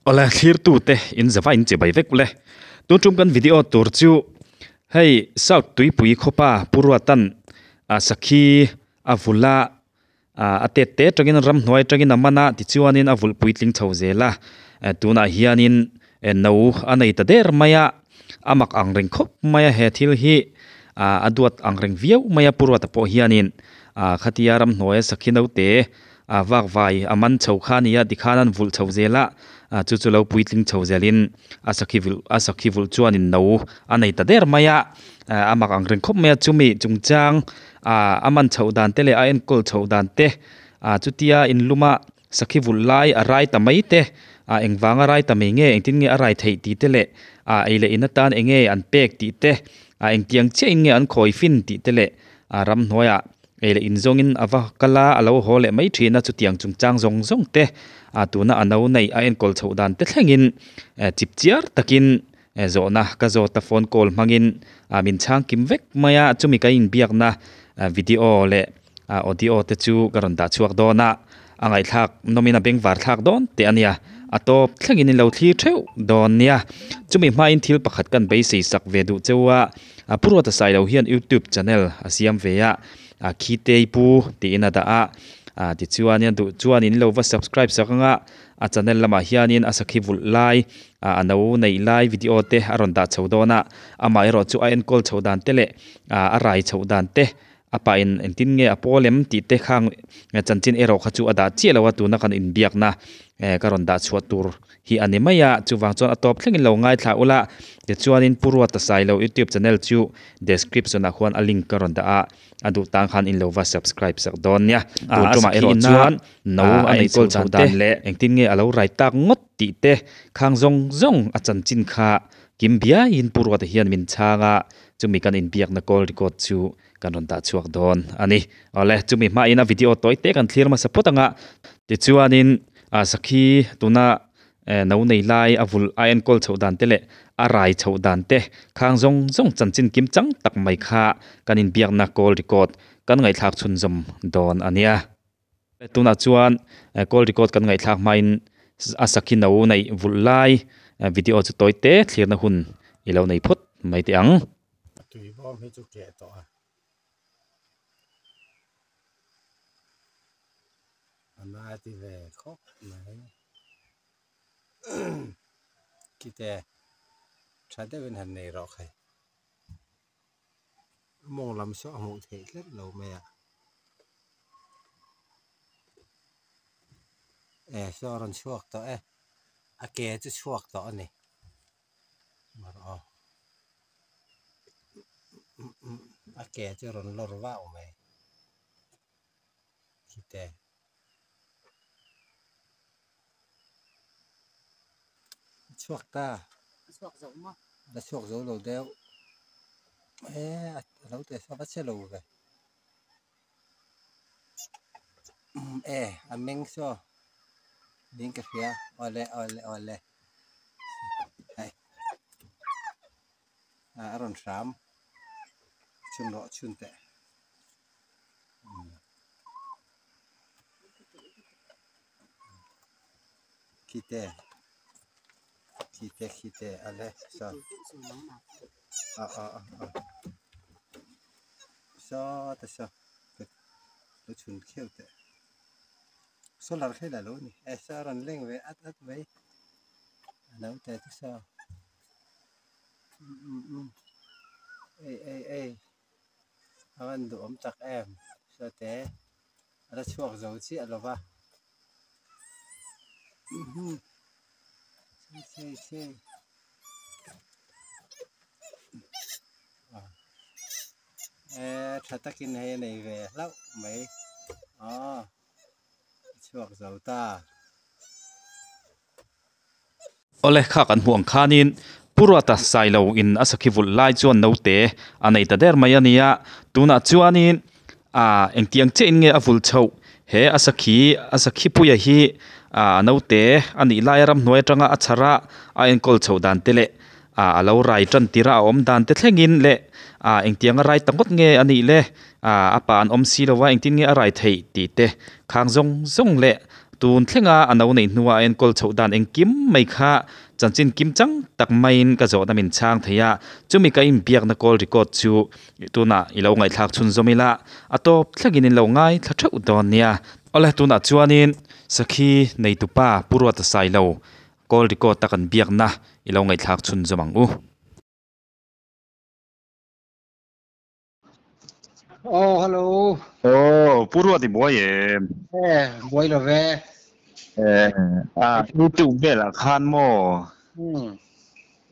Awle thlirtute in zava in chibai vek ule. Tun tum kan video tur chu hei South Tuipui khawpa Pu Ruatan a sakhi a vula a tet te atangin ramhnuai atangin a man a tichuanin a vulh puitling chho zel a tunah hianin no a nei ta der mai a a mak ang reng khawp mai a he thil hi a duat ang reng viau mai a Pu Ruata pawh hianin khatia ramhnuaia sakhi naute a vak vai a man chho kha a ni a tikhan an vulh chho zel a ah chu chu lo puitling chho zelin a sakhi vulh a sakhi vulh chuanin no a nei ta der mai a ah a mak ang reng khawp mai a chumi chungchang ah a man chhoh dan te leh a enkawl chhoh dan te ah chutia in luma sakhi vulh lai a rai ta mai te ah engvanga rai ta mai nge engtin nge a rai theih tih te leh ah ei leh in atan eng nge an pek tih te ah engtiang chiah in nge an khawi fin tih te leh ah ramhnuaiah Ei leh inzawngin a va kal a, a lo haw leh mai thin a, chutiang chungchang zawng zawng te ah tuna a no neih a enkawl chhoh dan te thlengin chip chiar takin zawhna ka zawt a, phone call hmangin ah min chhang kim vek mai a, chumi ka inbiakna video leh audio te chu ka rawn dah chhuak dawn a, a ngaihthlak nawmin a bengvar thlak dawn teh a nia, a tawp thlengin in lo thlir theuh dawn nia, chumi hmain thil pakhat kan beisei sak ve duh cheu a. A pu Ruata Sailo hian YouTube channel a siam ve a, a Khitei Pu tiin a dah a, a tichuanin a duh chuan in lo va subscribe sak ang a, a channel lamah hianin a sakhi vulh lai, a no neih lai video te a rawn dah chho dawn a, amaherawh chu a enkawl chhoh dan te leh a rai chhoh dan te A pah in engtin nge a pawl em tih te khang chanchin erawh kha chu a dah chiah lo a tuna kan inbiakna ka rawn dah chhuah tur hi a ni mai a chuvang chuan a tawp thlengin lo ngaithla ula tichuanin Pu Ruata Sailo youtube channel chu description ah khuan a link ka rawn dah a a duh tang khan in lo va subscribe sak dawn nia tun tumah erawh chuan no a enkawl chhoh dan leh engtin nge a lo rai tak ngawt tih te khang zawng zawng a chanchin kha kim biaiin Pu Ruata hian min chhang a chumi kan inbiakna call record chu kan rawn dah chhuak dawn a ni. Awle, chumi hmain a video tawi te kan thlir hmasa phawt ang a, tichuanin ah sakhi tuna no nei lai a vulh a enkawl chhoh dan te leh a rai chhoh dan te khang zawng zawng chanchin kim chang tak mai kha kan inbiakna call record kan ngaihthlak chhunzawm dawn a nia. Tunah chuan call record kan ngaihthlak hmain a sakhi no neih vulh lai video chu tawi te thlirna hun i lo nei phawt mai teh ang. A tui bawm hi chu keh tawh a. A na ti ve khawp mai. Kite tha deuhin han nei rawh khai. A mawng lam saw a hmuh theih tlat lo mai a. E saw a rawn chhuak tawh e. A ke chu chhuak tawh a ni. A ke chu rawn lawr vau mai khite a chhuak ta a chhuak zo lo deuh e a lo teh saw va che lo ve e a meng saw niin ka hria awle awle awle. Hei a rawn hram chhun rawh chhun teh khite khite khite a le saw ah ah ah saw te saw lo chhun khiau teh. Solar khi la lo ni e saw a rawn leng ve at at mai a lo te chu saw umm umm ei ei ei a van duhawm tak em saw te a la chhuak zo chiah lo va umm chei chei e tha takin hei a nei ve hlauh mai aw. chhuak zo ta. Awle kha kan hmuh ang khanin Pu Ruata Sailo in a sakhi vulh lai chuan naute a nei ta der mai a nia. Tunah chuanin ah engtiang chiah in nge a vulh chhoh he a sakhi a sakhi puia hi ah naute a nih lai a ramhnuai atanga a chhar a a enkawl chhoh dan te leh ah a lo rai tan tir a a awm dan te thlengin leh ah engtianga rai ta ngawt nge a nih le ah a pa an awm si lo va engtin nge a rai theih tih te khang zawng zawng leh Tun thlenga a no neih hnua a enkawl chhoh dan engkim mai kha chanchin kim chang tak maiin ka zawhna min chhang thei a, chumi ka inbiakna call record chu tunah i lo ngaihthlak chhunzawm ila, a tawp thlengin in lo ngaithla theuh dawn nia. Awle tunah chuanin Sakhi neitupa Pu Ruata Sailo call record a kan biakna i lo ngaihthlak chhunzawm ang u. Oh, hello. Oh, Pu Ruat i buai em? Eh, buai lo ve. Eh, a YouTube velah khan maw? Hmm.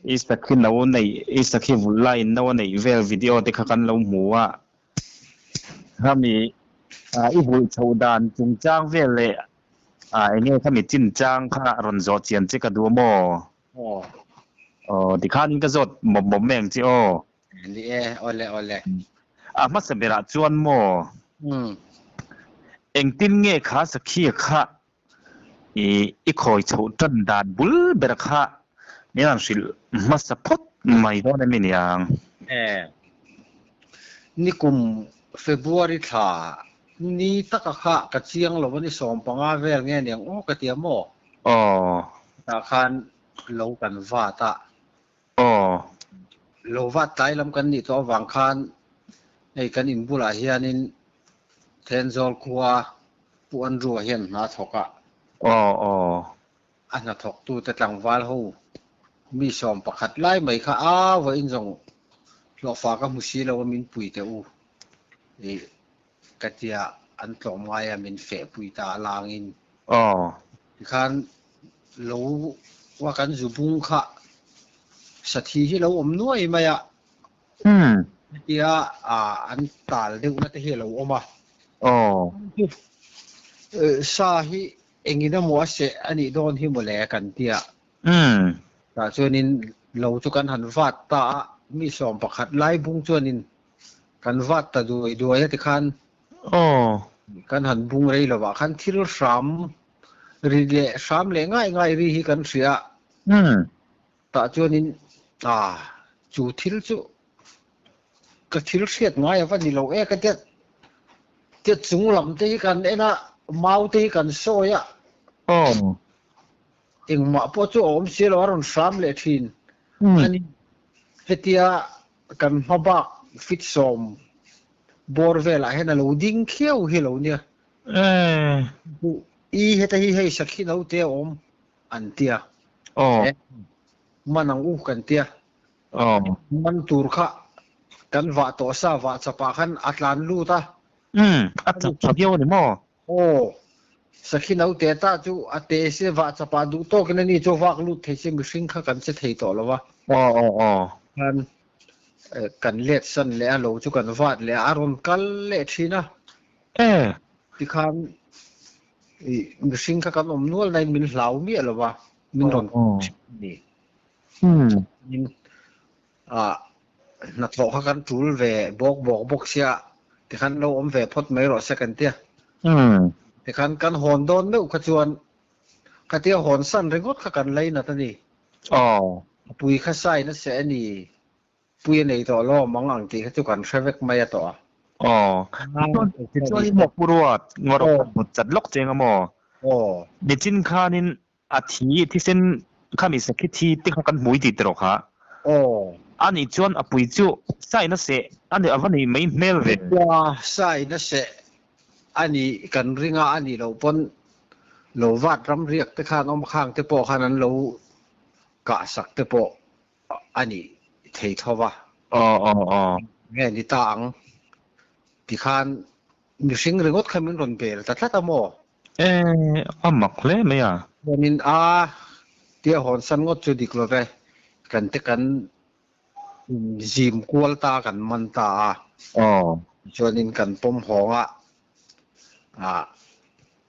I sakhi no nei, i sakhi vul lai no nei vel video te kha kan lo hmu a. Khami i vul chho dan chungchang vel leh a enge khami chinchang kha rawn zawh chian che ka duh maw? Oh. Oh, tikhan ka zawt mawp mawp mai ang che aw. Ni e, awle awle. A hmasa berah chuan maw? Hmm. Engtin nge kha sakhi kha i i khawi chhoh tan dan bul ber kha min han hrilh hmasa phawt mai dawn em niang? Eh. Nikum February thla ni taka kha ka chiang lo ani 15 vel nge niang aw ka tia maw? Aw. Ta khan lo kan va ta. Aw. Lo va tlai lam kan nih tawh avang khan hei kan in bulah hianin Thenzawl khua Pu Andrew-a hian hna thawk a. Aw aw. A hna thawktu te tlangval ho mi 11 lai mai kha a vawiin zawng hlawhfa ka hmu si lo a min pui teh u i ka tia an tlawm ngai a min feh pui ta a langin. Aw. Tikhan lo wa kan zu bung kha sathi hi lo awm nuai mai a. Hmm. Hetia an tal deuhna te hi a lo awm a. Aw. Sa hi engin emaw a seh a nih dawn hi mawle kan tia. Hmm. Tah chuanin lo chu kan han vat ta a, mi 11 lai bung chuanin kan vat ta duai duai a tikhan. Aw. Kan han bung rei lovah khan thil hram ri leh hram leh ngai ngai ri hi kan hria. Hmm. Tah chuanin a chu thil chu ka thil hriat ngai ava ni lo e ka tia tia chung lam te hi kan en a, mau te hi kan sawi a. Aw. Engmah pawh chu a awm si lo a rawn hram leh thin. Hmm. Ani hetia kan hma bak fit 10 bawr velah hian a lo ding khiau hi lo nia. Eh. I heta hi hei sakhi no te a awm an tia. Aw. Eh, man ang u kan tia. Aw. Man tur kha kan vah tawh sa vah chapah khan a tlan lut a. Hmm. A chak tha viau ani maw? Aw. Sakhi no te ta chu a te se vah chapah duh tawkin ani chu vak lut thei se mihring kha kan che thei tawh lo a. Aw aw aw. Khan kan let san leh a lo chu kan vat leh a rawn kal leh thin a. Eh. Tikhan i mihring kha kan awm nual nain min hlau miah lo a, min rawn ni. Hmm. Min a hnathawh kha kan tul ve bawk bawk bawk sia tikhan lo awm ve phawt mai rawh se kan tia. Hmm. Tikhan kan hawn dawn meuh kha chuan khatia hawn san ringawt kha kan lainat a ni. Aw. A pui kha sain a seh a ni. Pui a nei tawh lo mang ang tih kha chu kan hre vek mai a tawh a. Aw. Tichuan i maw Pu Ruat, ngawrh khat hmut chat lawk cheng a maw? Aw. Nichin khanin a thi thisen khami sakhi thi te kha kan hmui tih tawh kha. Aw. Ani chuan a pui chu sain a seh a ni ava nei mai hmel ve. Tia sain a seh a ni kan ringa a nih loh pawn lo vat ram riak te khan awm khang te pawh khan an lo kah sak te pawh a ni thei tho va. Aw aw aw. Nge ni ta ang tikhan mihring ringawt kha min rawn bel ta tlat a maw? Eh, a mak hle mai a. Chuanin a tia hawn san ngawt chu dik lo ve. Kan te kan zim kual ta kan man ta a. Aw. Chuanin kan pawm hawng a. A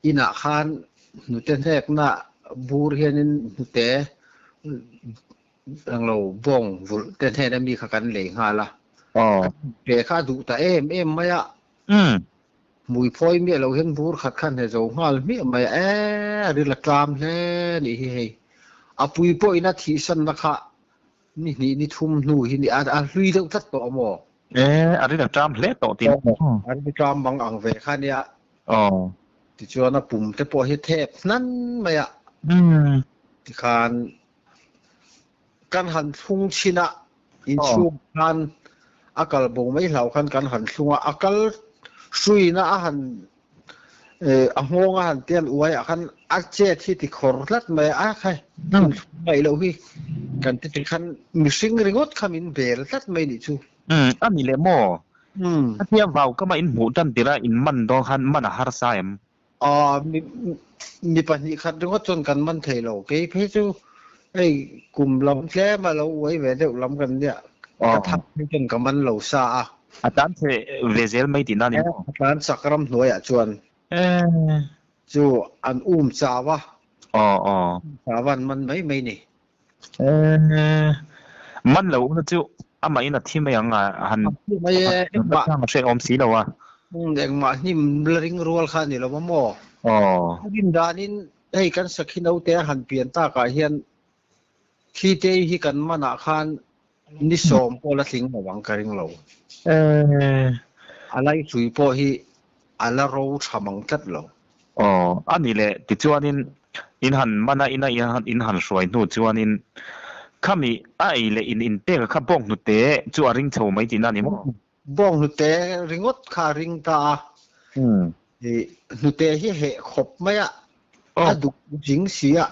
inah khan hnute hnekna bur hianin hnute ang lo bawng vulh te hnen ami kha kan lei nghal a. Aw. Pe kha duh ta em em mai a. Hmm. Mui phawi miah lo hian bur khat khan he zo nghal hmiah mai a. Eh, a ril a tlam hle ni hi hei. A pui pawh ina thih san na kha ni hnih ni thum hnu hi ni a hlui deuh tlat tawh a maw? Eh, a ril a tlam hle tawh tin. A ril tlam mang ang ve kha nia. Aw. Tichuan a pum te pawh hi thep hnan mai a. Tikhan kan han thlung chhin a, inchhung khan a kal bo mai hlau khan kan han thlung a, a kal hruina a han a nghawng a han tian uai ah khan a chet hi ti khawr tlat mai a, a khai inthlung ngaih loh hi kan ti tikhan mihring ringawt kha min bel tlat mai nih chu. A ni leh maw? Hetia vau ka mah in hmuh tan tirh a in man dawn khan man a harsa em? Aw, mi pahnih khat ringawt chuan kan man thei lo. Kei phei chu hei kum lam tlem a lo uai ve deuh lam kan nia. Ka thak phei chuan ka man lo sa a. A tlan chhe ve zel mai tihna ni maw? A tlan chak ram hnuaiah chuan. Chu an um chau a. Aw aw. Chau a an man mai mai ni. Man lo na chu amah in a thi mai ang a han mai e engmah a hrehawm si lo a. Engmah hnim la ring rual kha a ni lo a maw? Aw. A rin danin hei kan sakhi naute a han pian takah hian thi te hi kan manah khan ni sawm pawh la tling lo ang ka ring lo. A laihrui pawh hi a la ro tha mang tlat lo. Aw, a ni leh tichuanin in han man a ina in han hruai hnu chuanin khami a ei leh in inpek a kha bawng hnute chu a ring chho mai tihna a ni maw? Bawng hnute ringawt kha a ring ta a, hnute hi heh khawp mai a, a duh zing si a,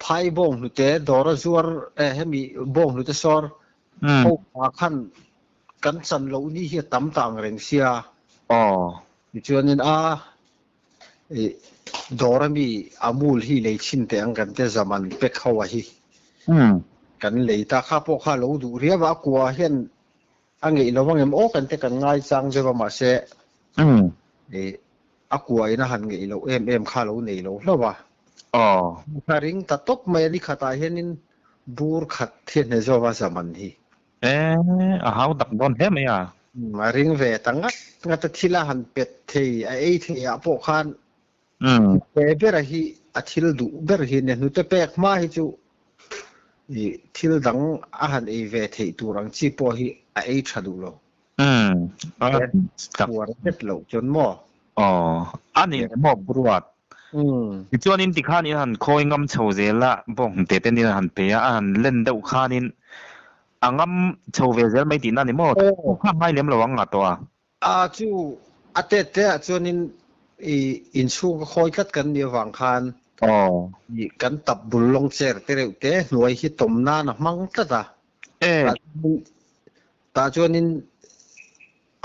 phai bawng hnute dawr a zuar hemi bawng hnute sawr ho pa khan kan chan loh ni hi a tam ta ang reng sia. Tichuanin a dawr ami Amul hi lei chhin teh ang kan te zaman pek ho a hi kan lei ta kha pawh kha lo duh riau a, a kua hian a ngeih lo ang em aw kan te kan ngai chang deuh a mahse a kua in a han ngeih loh em em kha lo nei lo hlauh a. Ka ring ta tawp mai a ni khatah hianin bur khat hi a hne zawk a zaman hi. E, a hau tak dawn hle mai a. A ring ve ta ngat ngat a, thil a han pet thei, a ei thei ah pawh khan hnute ber a hi a thil duh ber hi nia, hnute pek hma hi chu thil dang a han ei ve theih tur ang chi pawh hi a ei tha duh lo. Puar zet loh chuan maw? Aw, a ni leh maw Buruat? Tichuanin tikhan in han khawi ngam chho zel a, bawnghnute ten in han pe a, a han len deuh khanin a ngam chho ve zel mai tihna a ni maw? Aw kha ngai lem lo ang nga tawh a. A chu a tet te ah chuanin i inchhung ka khawi tlat kan nih avang khan i kan tap bul lawng chair te reuh te hnuai hi tawm nan a hmang tlat a. Tah chuanin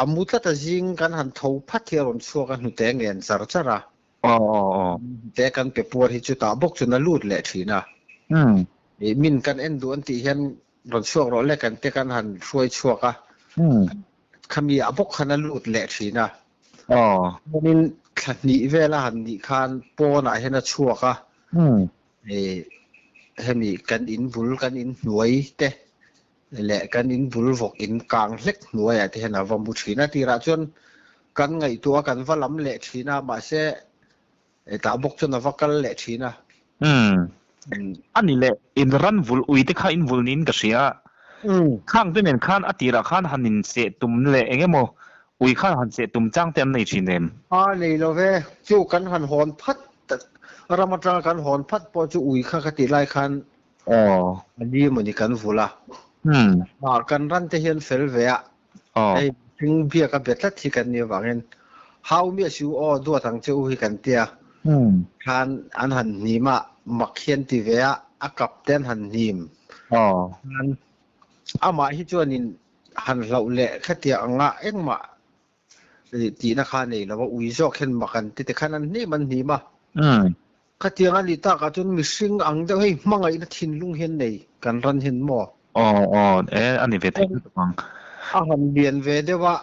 a mu tlat a zing kan han tho phat hi a rawn chhuak a hnute ngen char char a. Hnute kan pe puar hi chutah bawk chuan a lut leh thin a. Min kan en duh an tih hian rawn chhuak rawh le kan te kan han hruai chhuak a. Khami ah bawk khan a lut leh thin a. Chuanin thla hnih vel a han nih khan pawnah hian a chhuak a. Hemi kan in bul kan in hnuai te leh kan in bul vawk in kang hlek hnuaiah te hian a va mu thin a. Tirah chuan kan ngaihtuah a, kan va lam leh thin a, mahse tah bawk chuan a va kal leh thin a. A ni leh, in ran vul ui te kha in vul niin ka hria a. Khang te nen khan a tirah khan han in seh tum leh eng emaw ui khan han seh tum chang te an nei thin em? A nei lo ve, chu kan han hawn phat ram atanga kan hawn phat pawh chu ui kha ka tih lai khan A ni mawni kan vul a. Ah kan ran te hian fel ve a. Hei mihring biak a be tlat hi kan nih avangin hau miah si u aw duat ang che u hi kan tia. Khan an han hnim a, mak hian ti ve a, a kap te an han hnim. Khan amah hi chuanin han hlauh leh khatia anga engmah tihna kha nei lo a, ui zawk hian mak an ti te khan an hnim an hnim a. Khatiang a nih takah chuan mihring ang deuh hei hmangaihna thinlung hian nei kan ran hian maw? Aw aw e a ni ve thei lutuk ang. A han lian ve deuh a,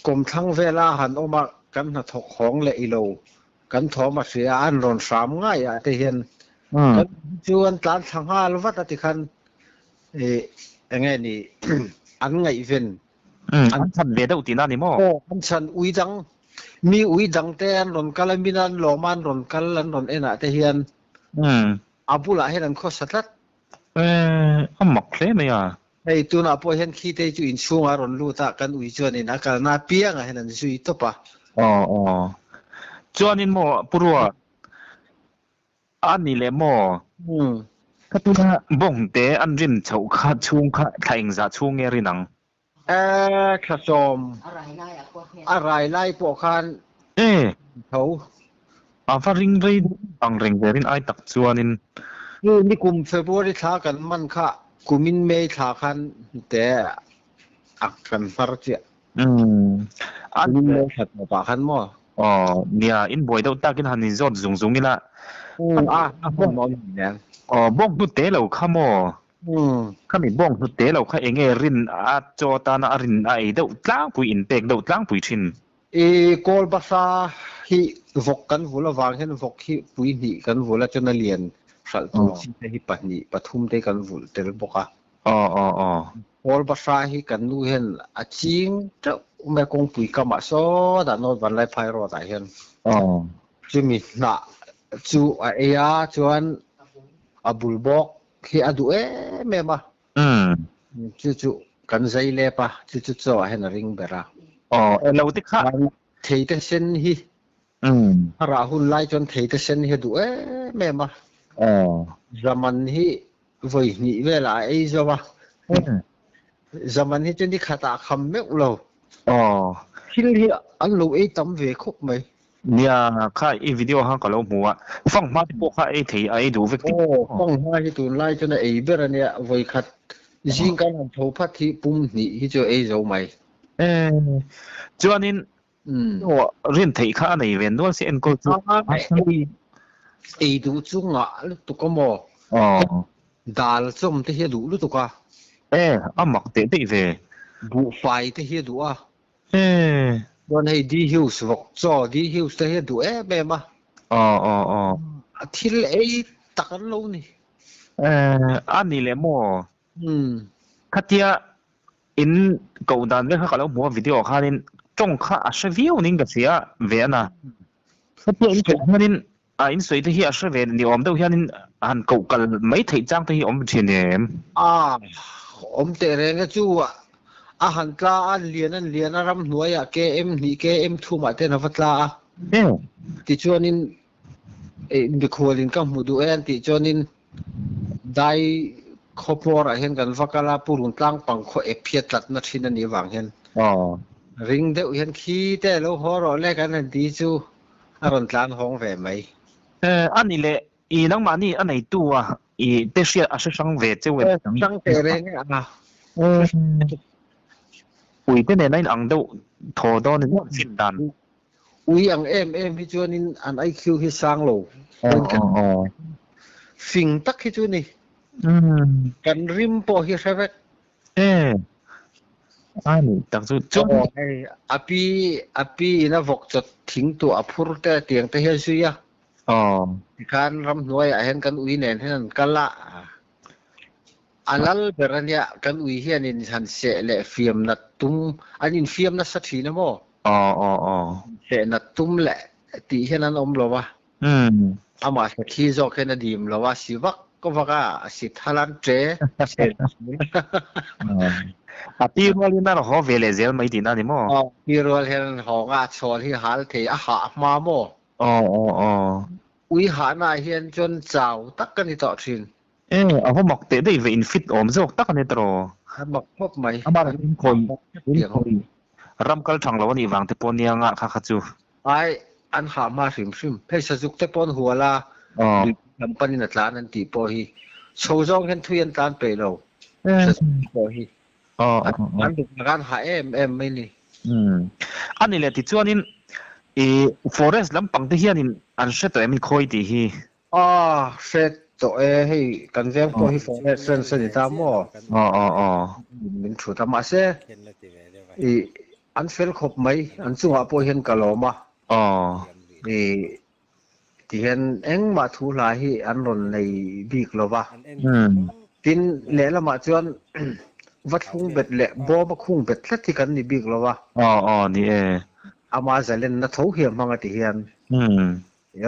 kawmthlang vela a han awm a, kan hnathawk hawng leh i lo, kan thawm a hria a, an rawn hram ngai ah te hian kan chu an tlan thla nghal vat a tikhan eng nge ni an ngaihven An chhan ve deuh tihna a ni maw? Aw, an chhan ui dang, mi ui dang te an rawn kal a, min an lawm a, an rawn kal, an rawn en ah te hian a bulah hian an khawsa tlat. A mak hle mai a. Hei tunah pawh hian khi te chu inchhungah a rawn lut a, kan ui chuanin a kalna apiangah hian an zui tawp a. Aw aw. Chuanin maw Pu Ruat, a ni leh maw? Ka tuna bawngte an rin chhoh kha chhung kha thla engzah chhung nge rin ang? E thla sawm a rai lai pawh khan E. tho. A va ring rei ang reng ve rin ai tak chuanin. Chu nikum February thla kan man kha kumin May thla khan te a kan hmar chiah. Umm. A Kumin May thla tawpah khan maw? Aw nia, in buai deuh takin han inzawt zung zung ila. Umm a, a hmun awm nen. Aw bawng hnute lo kha maw? Umm. Khami bawng hnute lo kha enge rin a chaw atana a rin a ei deuh tlangpui inpek deuh tlangpui thin? I kawl basa hi vawk kan vul avang hian vawk hi pui hnih kan vul a chuan a lian hralh tur chi te hi pahnih pathum te kan vulh tel bawk a. Aw aw aw. Kawl basa hi kan nu hian a ching teuh mai a kawngpui kamah sawtah North Vanlaiphai road ah hian. Aw. Chumi hnah chu a ei a chuan a bul bawk hi a duh em em a. Chu chu kan zai lep a, chu chu chaw ah hian a ring ber a. Aw, e lo te kha. Thei te sen hi. A rah hun lai chuan thei te sen hi a duh em em a. Aw. Zaman hi vawi hnih velah a ei zo a. Zaman hi chu ni khatah a kham meuh lo. Aw. Thil hi an lo ei tam ve khawp mai. Nia, kha i video kha ka lo hmu a, fanghma te pawh kha ei thei a ei duh vek tih. Aw, fanghma hi tunlai chuan a ei ber a nia, vawikhat zing kan han tho phat hi pum hnih hi chu a ei zo mai. E, chuanin aw rin theih kha a nei ve nual si enkawl chu. Ei duh chu ngah lutuk a maw? Aw. Dal chawm te hi a duh lutuk a. E, a mak teh daih ve. Buhfai te hi a duh a. E. Chuan hei D Hughes vawk chaw, D Hughes te hi a duh em em a. Aw aw aw. A thil ei tak an lo ni. E, a ni leh maw? Umm. Khatia in koh dan vel kha ka lo hmu a video ah khanin tawng kha a hre viau niin ka hria ve a na. Khatia in koh hianin a in sawi te hi a hre ve ni awm deuh hianin han koh kal mai theih chang te hi awm thin em? A awm teh reng e chu a han tla a, an lian an lian a ramhnuaiah KM hnih KM thumah ten a va tla a. Tichuanin mikhualin ka hmu duh e an tih chuanin dai khawhmawrah hian kan va kal a, Purun tlang pang khaw ep hi a tlatna thin a nih avang hian ring deuh hian khi te a lo haw rawh le kan han ti chu a rawn tlan hawng ve mai. A ni leh i nangmahni a neitu a i te hriat a hre hrang ve cheu em? Hrang teh reng e a. Ui te nen a inang deuh thaw dawn in fin dan. Ui ang em em hi chuanin an IQ hi sang lo. Fing tak hi chu ni. Kan rim pawh hi hre vek. E. A ni tak chu chuan. Aw hei a pi a pi in a vawk chawt thing tuah a phur te tiang te hi a zui a. Aw. Tikhan ramhnuaiah hian kan ui nen hian an kal a. A lal ber a nia kan ui hian in han seh leh fiam nat tum an infiam nasa thin a maw? Aw aw aw. Seh nat tum leh tih hian an awm lo a. Amah sakhi zawk hian a dim lo a, si vak vak a, a si thal an ṭe ṭhen thin. A pi rualin a rawn haw ve leh zel mai tihna a ni maw? Aw, pi rual hian an hawng a, a chhawl hi hal thei, a hah hma maw? Aw aw aw. Ui hahnaah hian chuan chau tak ka ni tawh thin. E, a va mak teh daih ve, in fit awm zawk tak a ni tawh. A mak khawp mai. Amah in khawi, in khawi ram kal thang lo a nih vang te pawh nia ngah kha kha chu. Ai, an hah hma hrim hrim. Hei sazuk te pawh an hual a, lui lam panin a tlan an tih pawh hi. Chho zawng hian thui an tlan peih lo, sazuk te pawh hi. An duk nak an hah em em mai ni. A ni leh tichuanin i forest lampang te hianin an hre tawh em in khawi tih hi? A hre tawh e, hei kan veng pawh hi forest fence a ni ta maw? Min thut a, mahse i an fel khawp mai, an chungah pawh hian ka lawm a. I tihian engmah thu hla hi an rawn nei bik lo va. Tin, lehlamah chuan va thlung bet leh bawm a khung bet tlat hi kan ni bik lo va. Ama zalenna tho hi a hmang a ti hian.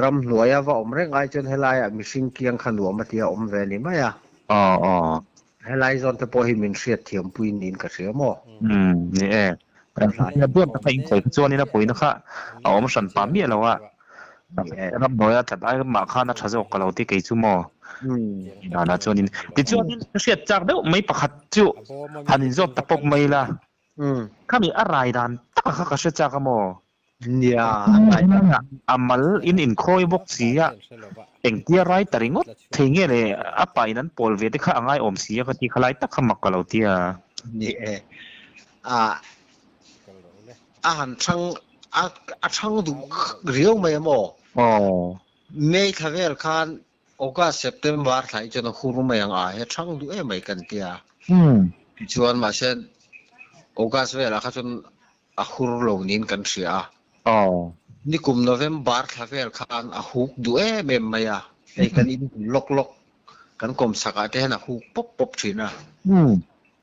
Ramhnuaia va awm reng ai chuan helaiah mihring kiang kha nuam a tia awm ve a ni mai a. Aw aw. Helai zawn te pawh hi min hriat thiam pui niin ka hria maw? Umm ni e. Duat taka in khawih kha chuanin a pawina kha a awm hran pah miah lo a, ramhnuaia that ai mah khan a tha zawk ka lo ti kei chu maw? Danah chuanin tichuanin ka hriat chak deuh mai pakhat chu han inzawt ta pawp mai ila, khami a rai dan taka kha ka hre chak a maw? Nia, a rai dan. A mal in inkhawi bawk si a, engtia rai ta ringawt thei nge le a pa in an pawl ve te kha a ngaiawm si a ka ti kha lai tak kha mak ka lo ti a. Ni e, a a han chhang a a chhang duh riau mai a maw? Aw. May thla vel khan August, September thla hi chuan a hur mai ang a, he chhang duh em mai kan tia. Tichuan mahse August velah kha chuan a hur lo niin kan hria a. Aw. Nikum November thla vel khan a huk duh em em mai a, hei kan in lawk lawk kan kawmchhak ah te hian a huk pawp pawp thin a.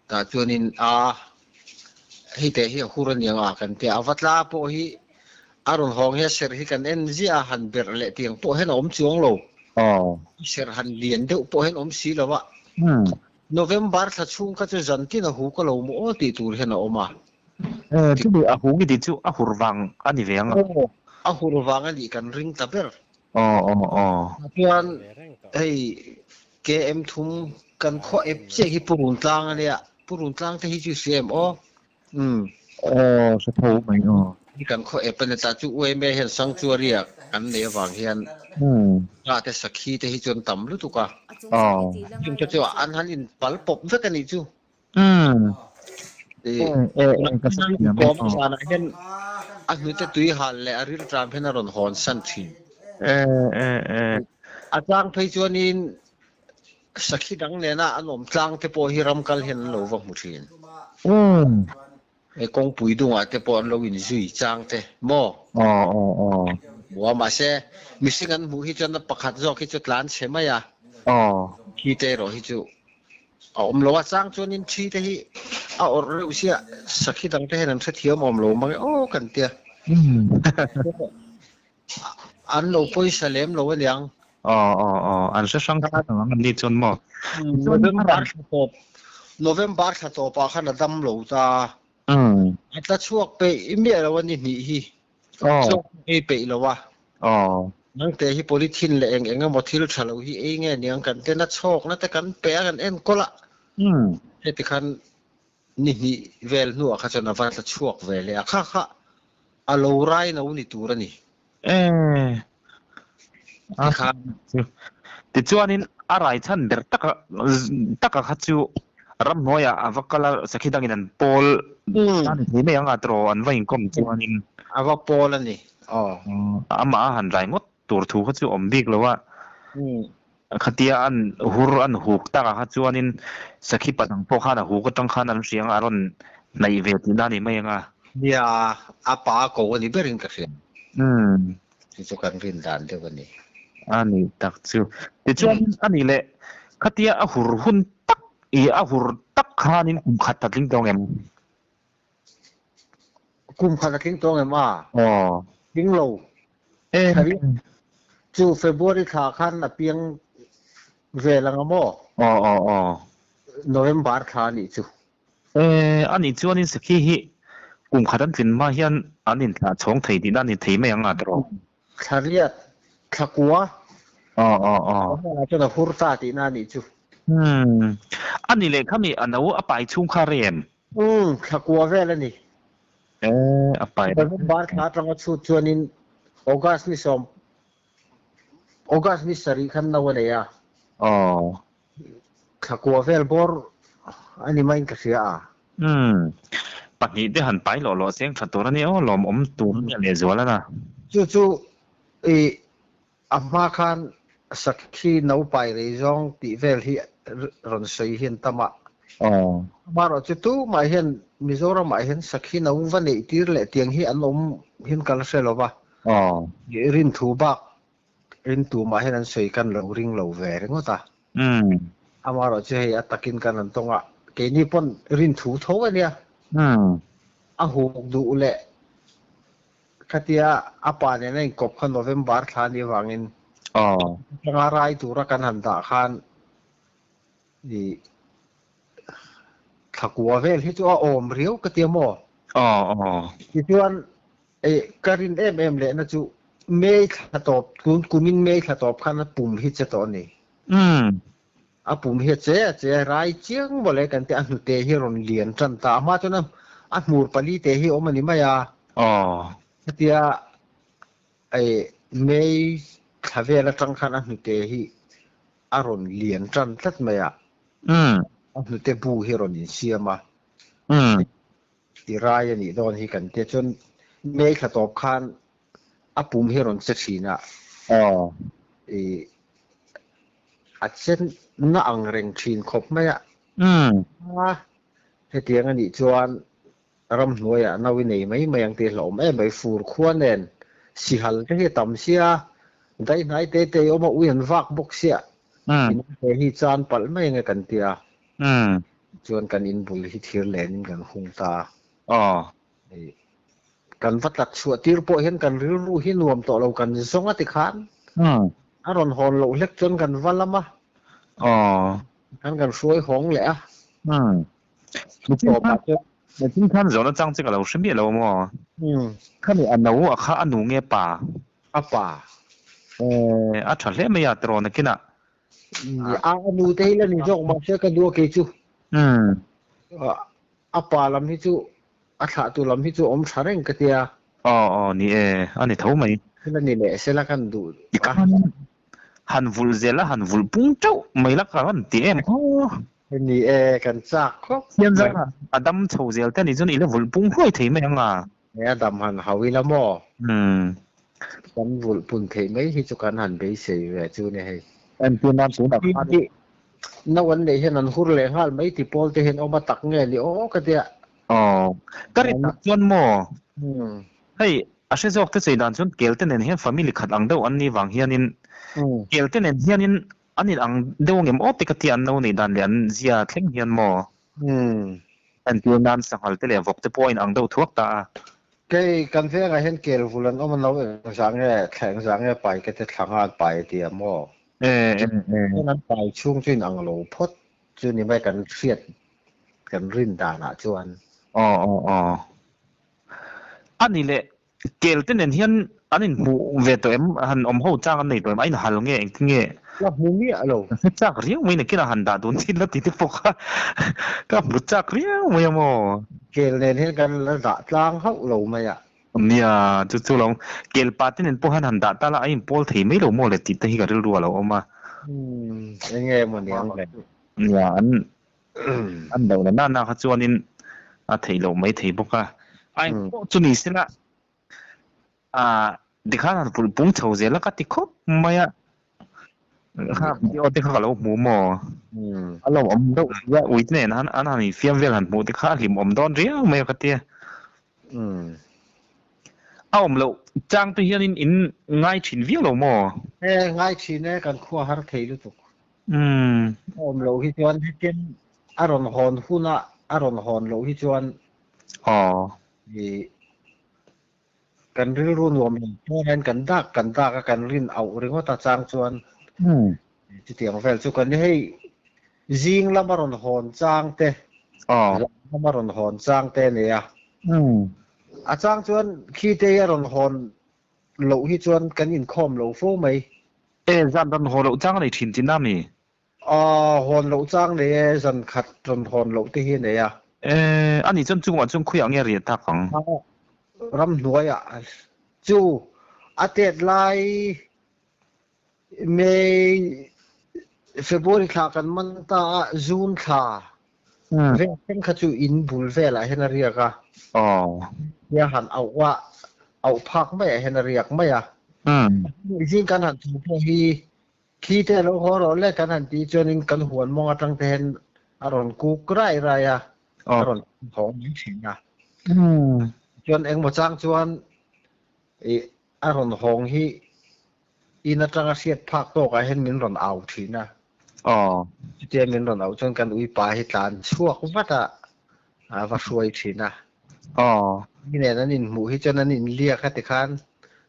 Tah chuanin a hei teh hi a hur aniang a kan tia, a va tla pawh hi a rawn hawng hi a serh hi kan en ziah a, han berh leh tiang pawh hian a awm chuang lo. Aw. Serh han lian deuh pawh hian awm si lo a. November thla chhung kha chu zan tin a hu ka lo maw aw tih tur hian a awm a. Chumi a hu nge tih chu a hur vang a ni ve ang a. Aw, a hur vang a nih kan ring ta ber. Aw, aw, aw. Chuan hei KM thum kan khaw ep chiah hi Purun tlang a nia, Purun tlang te hi chu i hria em aw? Umm. Aw, hre tho mai aw. Hi kan khaw ep a ni ta chu UMA hian sanctuary ah kan neih avang hian Ra te sakhi te hi chu an tam lutuk a. Aw. Chung te chu an han in pal pawp vek a nih chu. Umm. Kawm zanah hian a hnute tui hal leh a rilṭam hian a rawn hawn san ṭhin. A chang phei chuanin sakhi dang nena an awm tlang te pawh hi ram kal hian an lo va hmu ṭhin. Hei kawngpui dungah te pawh an lo inzui chang te maw? Hmu a, mahse mihring an hmuh hi chuan a pakhat zawk hi chu tlan chhe mai a, thi te erawh hi chu a awm lo a, chang chuanin thi te hi a awrh reuh sia, sakhi dang te hian an hrethiam awm lo mang e aw kan tia. An lo pawisa lem lo aniang. Aw aw aw, an hre hrang hrang ang an ni chuan maw? November thla tawp, November thla tawpah khan a dam lo ta. A tla chhuak peih miah lo a ni hnih hi. Chhuak ei peih lo a. Nangte hi polythene leh eng eng emaw thil tha lo hi ei nge niang kan ten a chhawkna te kan pe a kan enkawl a. Heti khan ni hnih vel hnuah kha chuan a va tla chhuak ve leh a, kha kha a lo rai no ni tur a ni. Tikhan. Tichuanin a rai chhan ber taka taka kha chu ramhnuaiah a va kal a, sakhi dangin an pawl a ni thei mai ang a tiraw an va inkawm chuanin. A va pawl a ni, aw. Amah a han rai ngawt tur thu kha chu awm bik lo a. Khatia an hur an huk takah kha chuanin sakhi padang pawh khan a huk atang khan an hria anga a rawn hnaih ve tihna a ni mai anga. Nia, a pa a ko a ni berin ka hria. Umm. Chu chu kan rin dan deuh a ni. A ni tak chu. Tichuanin a ni leh khatia a hur hun tak i a hur tak khanin kum khat a tling tawng em? Kum khat a tling tawng em a? Aw. Tling lo. E. Chu February thla khan a piang vel anga maw? Aw aw aw. November thla a nih chu. E, a nih chuanin sakhi hi kum khat an tlin hma hian an inthlah chhawng thei tihna a ni thei mai ang a tawh. Thla riat, thla kua. Aw aw aw. Aw chuan a hur ta tihna a nih chu. Umm. A nih leh khami a no a pai chhung kha rem. Umm, thla kua vel a ni. E, a pai. November thla atanga chhut chuanin August ni sawm, August ni sarih khan no a nei a. Aw. Thla kua vel bawr a ni maiin ka hria a. Umm, pahnih te han pai lawh lawh seng tha tur a nia aw, lawmawm tur a nia lehzual a na. Chu chu i A hma khan sakhi no pai rei zawng tih vel hi rawn sawi hian tam a. Amaherawh chu tumah hian Mizoramah hian sakhi no va neih tir leh tiang hi an awm hian ka la hre lo va. Rinthu bak in tumah hian an sawi kan lo ring lo ve ringawt a. Amaherawh chu hei a takin kan han tawng a, keini pawn rinthu tho a nia. A huk duh leh Khatia a pa nen a inkawp kha November thla a nih avangin atanga rai tura kan han dah khan i thlakua vel hi chu a awm riau ka tia maw? Aw aw. Tichuan eh ka rin em em lehna chu May thla tawp tun kumin May thla tawp khan a pum hi che tawh a ni. Umm. A pum hi a che a che a, rai chiang mawle kan ti a, hnute hi a rawn lian tan ta. A hma chuan a hmur pali te hi awm a ni mai a. Aw. Hetia eh May thla vel atang khan a hnute hi a rawn lian tan tlat mai a. Umm. A hnute bu hi a rawn insiam a. Umm. Ti rai a nih dawn hi kan tia chuan May thla tawp khan a pum hi a rawn che thin a. Aw. I a che na ang reng thin khawp mai a. Umm. A hetiang a nih chuan ramhnuaiah no i nei mai mai ang tih hlauhawm em mai. Fur khua nen sihal te hi a tam sia, daihnai te te i awm a, ui an vak bawk sia. Umm. In te hi chan palh mai ang e kan tia. Umm. Chuan kan inbul hi thir lenin kan hung ta. Aw. Kan va tlat chhuah tir pawh hian kan rilru hi nuam tawh lo kan zawng a ti khan. A rawn hawn loh hlek chuan kan va lam a. Aw. Khan kan hruai hawng leh a. Umm. Tawpah chuan. Nichin khan zawhna chang che ka lo hre miah lo maw? Khami a no a kha a nu nge pa? A pa. Eh, a tha hle mai a tiraw nakinah. A nu te hi la ni zawk mahse ka duh a kei chu. Umm. A pa lam hi chu a thlah tu lam hi chu awm tha reng ka tia. Aw aw ni e, a ni tho mai. Thil a ni leh sela kan duh a. Han vulh zel a, han vulh pung teuh mai la ka rawn ti em aw. Ni e, kan chak khawp Siam zar a, a dam chho zel te ni chuan i la vulh pung hluai thei mai ang a. He a dam han hau ila maw? Umm. Kan vulh pun theih mai hi chu kan han beisei ve chu ni hei. Entir nan tunah khan. No an neih hian an hur leh nghal mai ti pawl te hian awm a tak nge ni aw ka tia. Aw. Ka rin tak chuan maw? Umm. Hei a hre zawk te chei dan chuan kel te nen hian family khat ang deuh an nih vang hianin kel te nen hianin an in ang deuh angem aw te ka tia an no neih dan leh an zia thleng hian maw? Umm. Entir nan sanghal te leh vawk te pawh a in ang deuh thuak ta a. Kei kan vengah hian kel vul an awm a no engzah nge thla engzah nge pai ka ti thla nghal pai a ti a maw? E e e. Chuan an pai chhung chu in ang lo phawt chu ni mai kan hriat kan rin danah chuan. Aw aw aw. A ni leh kel te nen hian an inhmuh ve tawh em? Han awm ho chang an nei tawh em? A inhal nge engtin nge? La hmu miah lo. Ka hre chak riau mai nakinah han dah dun thin la ti te pawh kha ka hmu chak riau mai a maw? Kel nen hian kan la dah tlang hauh lo mai a. Nia, chu chu lo kel pa te nen pawh hian han dah ta la a inpawl thei mai lo maw le tih te hi ka rilru a lo awm a. Umm, enge maw ni ang le? Nia, an an do la nana kha chuanin a theih loh mai thei bawk a. A engpawh chu ni sela ah tikhan han vulh pung chho zel a ka ti khawp mai a. Kha video te kha ka lo hmu maw? A lo awm deuh sia ui te nen an han infiam vel han hmuh te kha a hlim awm dawn riau mai a ka tia. A awm loh chang te hianin in ngai thin viau lo maw? E ngai thin e kan khua har thei lutuk. A awm loh hi chuan hetin a rawn hawn huna a rawn hawn loh hi chuan Aw. I kan rilru nuam lo chuan hian kan dak kan dak a kan rin auh ringawt a chang chuan chutiang vel chu kan ni hei zing lama rawn hawn chang te zan lama rawn hawn chang te a nei a. A chang chuan khi te hi a rawn hawn loh hi chuan kan inkhawm lo fo mai. E, zan rawn haw loh chang a nei thin tihna mi? Aw, hawn loh chang nei e, zan khat rawn hawn loh te hi a nei a. E, a nih chuan chungah chuan khawiah nge riah tak ang? Ramhnuaiah chu a tet lai May, February thla kan man ta a, June thla vel thleng kha chu in bul velah hian a riak a. Aw. Nia han auh a, auh phak maiah hian a riak mai a. Zing kan han thu pawh hi khi te a lo haw rawh le kan han tih chuanin kan huan mawng atang te hian a rawn kuk rai rai a, a rawn hawng mai thin a. Chuan engmaw chang chuan ih A rawn hawng hi in atanga hriat phak tawkah hian min rawn au thin a. Aw. Chutia min rawn auh chuan kan uipa hi tlan chhuak vat a, a va hruai thin a. Aw. Mi nen an inhmuh hi chuan an inliak a tikhan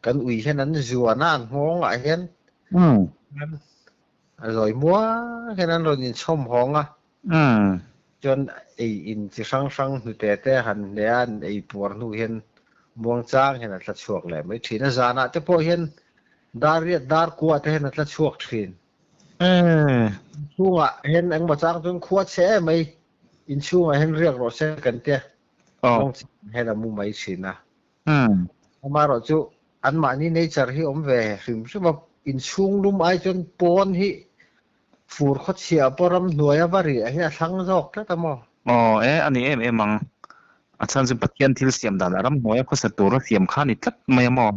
kan ui hian an zuan a, an nghawngah hian a zawi muang hian an rawn inchhawm hawng a. Umm. Chuan ei in chi hrang hrang hnute te han hne a, an ei puar hnu hian muangchang hian a tla chhuak leh mai thin a. Zanah te pawh hian dar riat dar kuah te hian a tla chhuak thin. Inchhungah hian engmaw chang chuan khua chhe em mai, inchhungah hian riak rawh se kan tia, muangchang hian a mu mai thin a. Amaherawh chu anmahni nature hi awm ve hrim hrim a, inchhung lum ai chuan pawn hi Fur khawchhiah pawh ramhnuai a va riah hi a thlang zawk tlat a maw? Aw e, a ni em em ang. A chhan chu Pathian thil siam danah ramhnuaia khawsa tura siam kha a ni tlat mai a maw?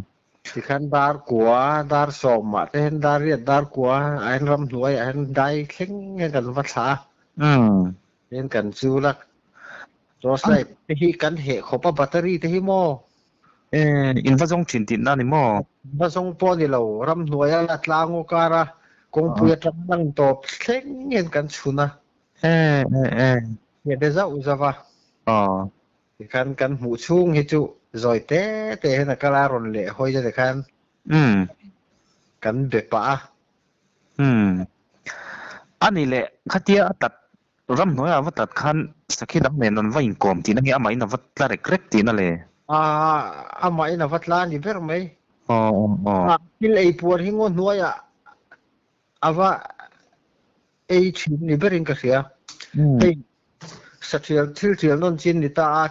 Tikhan dar kua, dar sawmah te hian dar riat dar kua ah hian ramhnuaiah hian dai thleng hian kan va thlah a. Hian kan chul a. Torchlight te hi kan heh khawp a, battery te hi maw? E, in va zawng thin tihna a ni maw? Va zawng pawh a ni lo, ramhnuaia la tlangaw kara kawngpui atang lang tawp thleng hian kan chhun a. E, e, e. Hriat e zauh zauh a. Aw. Tikhan kan hmuh chhung hi chu zawi te te hian a kal a rawn leh hawi te tikhan. Umm. Kan be pah a. Umm. A ni leh, khatia a tat Ramhnuaiah a va tlat khan sakhi dang nen an va inkawm tihna nge amahin a va tla rek rek tihna le? Aaa, amahin a va tla a ni ber mai. Aw aw aw. A thil ei puar hi ngaw hnuaiah a va ei thin ni berin ka hria. Hei sathial thil thial nawn chin ni ta a,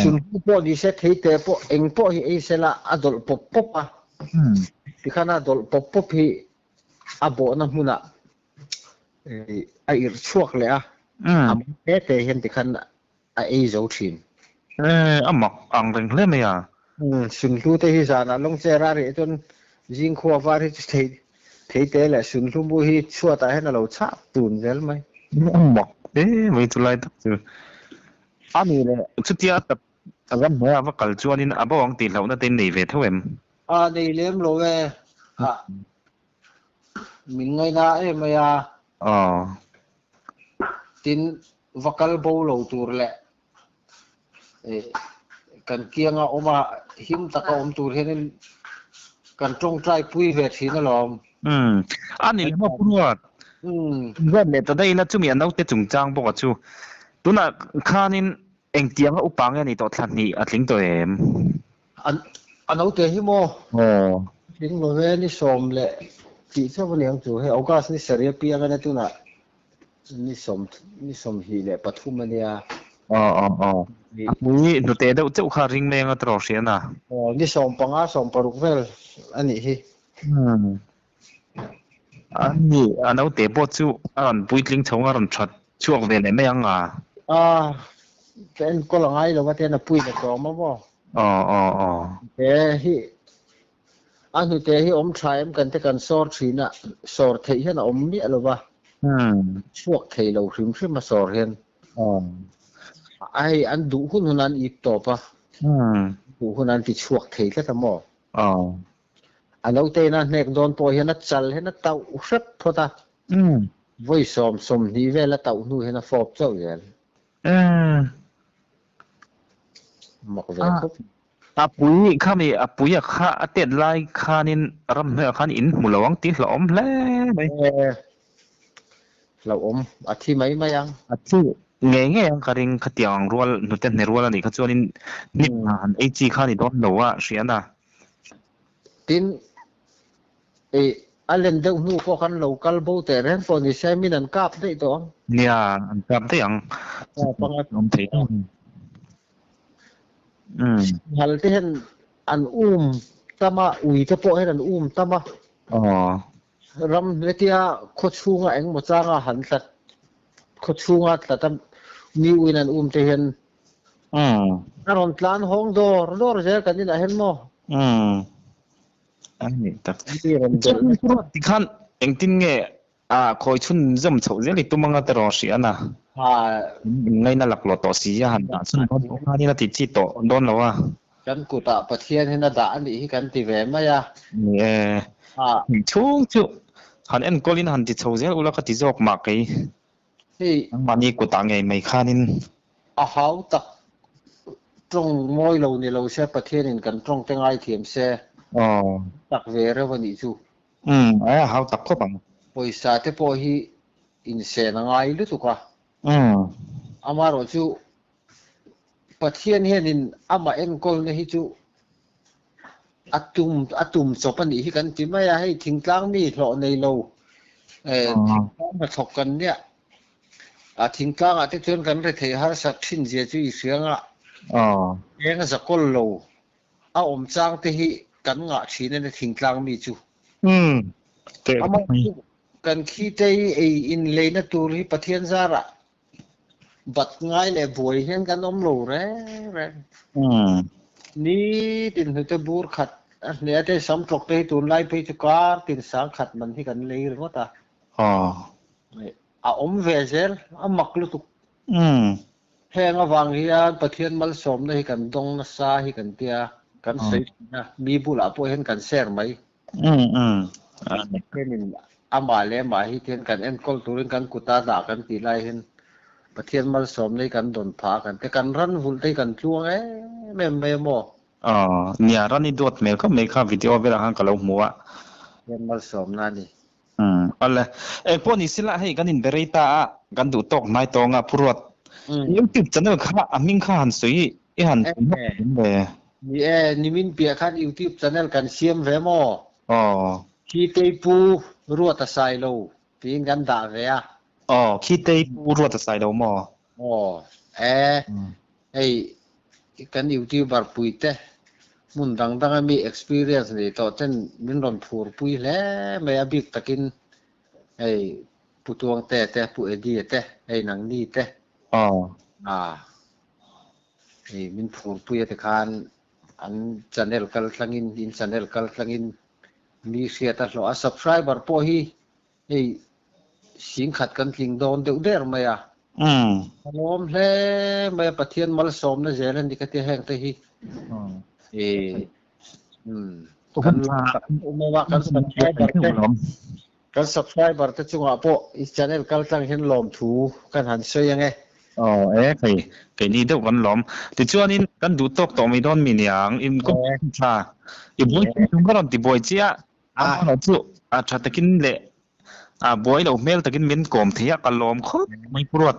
sunhlu pawh ni se, theite pawh eng pawh hi ei sela a dawlh pawp pawp a. Tikhan a dawlh pawp pawp hi a bawhna hmunah a irh chhuak leh a, a mak te te hian tikhan a ei zo thin. E, a mak ang reng hle mai a. Sunhlu te hi zanah lawng chair a reh chuan zingkhua var hi chu thei thei te leh sunhlu mu hi chhuatah hian a lo chhah tun zel mai. A mak hle mai chulai tak chu. A ni leh chutia a tap ramhnuaiah a va kal chuanin a bo ang tih hlauhna te in nei ve tho em? A nei lem lo e. A Min ngaina em mai a. Aw. Tin, va kal bo lo tur leh kan kianga awm a, him taka awm tur hianin kan tawngtai pui ve thin alawm. Umm. A ni leh maw Pu Ruat? Umm. Ruat leh ta daih ila chumi a naute chungchang bawk a chu. Tunah khanin engtianga upa nge a nih tawh thla hnih a tling tawh em? An a naute hi maw? Aw. Tling lo ve ni sawm leh tih chauh a niang chu. Hei August ni sarih apiang ania tunah ni sawm ni sawmhnih leh pathum a nia. Aw aw aw. A hmui hnute deuh chauh kha ring mai anga tawh hriat a. Aw ni sawm panga sawm paruk vel a nih hi. Umm. A ni a naute pawh chu a rawn puitling chho a rawn that chhuak ve leh mai ang a. A ka enkawl a ngai lo a tian a puin a tlawm a maw? Aw aw aw. He hi a hnute hi awm tha em kan te kan sawr thin a, sawr theih hian a awm miah lo va. Chhuak thei lo hrim hrim a sawr hian. Aw. A hei an duh hun hun an ip tawp a. Duh hun an ti chhuak thei tlat a maw? Aw. A naute ina hnek dawn pawh hian a chal hian a tauh hrep phawt a, vawi sawm sawmhnih vel a tauh hnu hian a fawp chauh zel. Mak ve khawp. A pui khami a pui a kha a tet lai khanin ramhnuaiah khan in hmu lo ang tih hlauhawm hle mai. Hlauhawm a thi mai mai ang. A thi ngei ngei ang ka ring khatiang ang rual hnute hne rual a nih kha chuanin hnim han ei chi kha a ni dawn lo a hriana. Tin, i a len deuh hnu pawh khan lo kal bo teh reng pawh ni se min an kap daih tawh ang. Nia, an kap daih ang. Aw, panga. Awm thei ang. Umm. Singhal te hian an um tam a, ui te pawh hian an um tam a. Aw. Ram hletia khaw chhunga engmaw changa han tlat, khaw chhunga tlat a mi uin an um te hian a rawn tlan hawng dawr dawr zel kan inah hian maw? Umm. A ni tak. Mi rawn belh na. Chuan tikhan engtin nge a khawi chhun zawm chhoh zel i tum anga te rawn hria na. Ha. In ngaina laklawh tawh si a han dah chhun dawn pawh khanin a tih chi tawh dawn lo a. Kan kutah Pathian hian a dah a nih hi kan ti ve mai a. Ni e. Chhung chu han enkawlin han ti chho zel ula ka ti zawk mah kei. Hei. Nangmahni kutah ngei mai khanin. A hau tak tawng mawi lo ni lo se Pathianin kan tawng te ngaithiam se. Aw. Tak ve reuh a nih chu. Umm, a hau tak khawp ang. Pawisa te pawh hi insen a ngai lutuk a. Umm. Amaherawhchu Pathian hianin amah enkawlna hi chu a tum a tum chawp a nih hi kan ti mai a, hei thingtlang mi hlawh nei lo thingtlang hnathawk kan nia, a thingtlangah te chuan kan rethei harsat thin zia chu i hria anga eng a zakawl lo a awm chang te hi kan ngah thin a ni thingtlang mi chu. Amah chu kan khitei ei inleina tur hi Pathian zarah Bat ngai leh buai hian kan awm lo reng reng. Nitin hnute bur khat a hneh a te sam tlawk te hi tunlai phei chu kar tin sang khat man hi kan lei ringawt a. A awm ve zel, a mak lutuk. Heng avang hian Pathian malsawmna hi kan dawng nasa hi kan tia, kan sawi thin a, mi bulah pawh hian kan share mai. Pathianin amah leh amah hi tihian kan enkawl turin kan kuta dah kan tih lai hian Pathian malsawmna hi kan dawn phah a kan ti. Kan ran vulh te hi kan tluang em em mai a maw? Aw, nia ran i duat hmel khawp mai kha video velah khan ka lo hmu a. Pathian malsawmna a ni. Umm, awle. Engpawh ni sila hei kan inbe rei ta a, kan duh tawk hnai tawng a Phuruat. YouTube channel kha a hming kha han sawi i han sawi hlawk em le? Ni e, nimin piah khan YouTube channel kan siam ve maw? Aw. Khitei Pu Ruata Sailo tiin kan dah ve a. Aw, Khitei Pu Ruata Sailo maw? Aw, e, hei kan YouTuber puite hmun dang danga mi experience nei tawh ten min rawn phur pui hle mai a bik takin hei Pu Tuangte te, Pu Eddie te, hei nangni te. Aw. A. Hei min phurpui a ti khan an channel kal tlangin in channel kal tlangin mi hriat a hlawh a, subscriber pawh hi hei singkhat kan tling dawn deuh der mai a. A lawm hle mai a, Pathian malsawmna zel a ni ka tia heng te hi. Kan kan subscriber te Kan subscriber te chungah pawh i channel kal tlang hian lawmthu kan han sawi ang e. Aw e, kei keini deuh kan lawm. Tichuanin kan duh tawk tawh mai dawn mi niang, in kawp tha i buai thei chung ka rawn ti buai chiah. Amaherawh chu a tha takin leh a buai lo hmel takin min kawm thei a, ka lawm khawp mai Pu Ruat.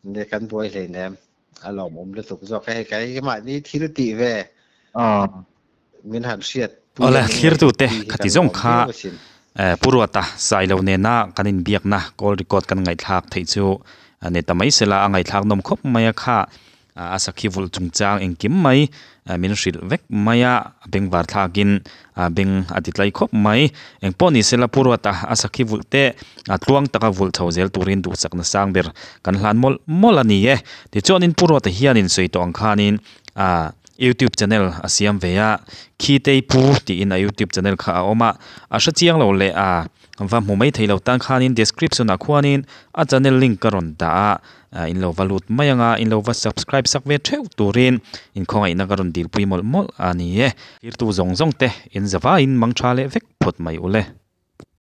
Nia kan buai hleinem, a lawmawm lutuk zawk e hei keimahni thil tih ve. Min han hriat pui Awle, a min thlirtute ngaihtuah pui hi khati kan zawng lawm kha viau asin. Pu Ruata Sailo nena kan inbiakna call record kan ngaihthlak theih chu ni ta mai sela a ngaihthlak nawm khawp mai a kha a sakhi vulh chungchang engkim mai min hrilh vek mai a, a bengvar thlakin beng a ti tlai khawp mai. Engpawh ni sela Pu Ruata a sakhi vulh te tluang taka vulh chho zel turin duhsakna sang ber kan hlan mawlh mawlh a ni e. Tichuanin Pu Ruata hianin sawi tawh ang khanin YouTube channel a siam ve a, Khitei Pu tiin a YouTube channel kha a awm a, a hre chiang lo leh a va hmu mai thei lo tan khanin description ah khuanin a channel link ka rawn dah a, in lo va lut mai ang a, in lo va subscribe sak ve theuh turin inkhawngaihna ka rawn dilpui mawlh mawlh a ni e. Thirtu zawng zawng te in zavaiin mang tha leh vek phawt mai ule.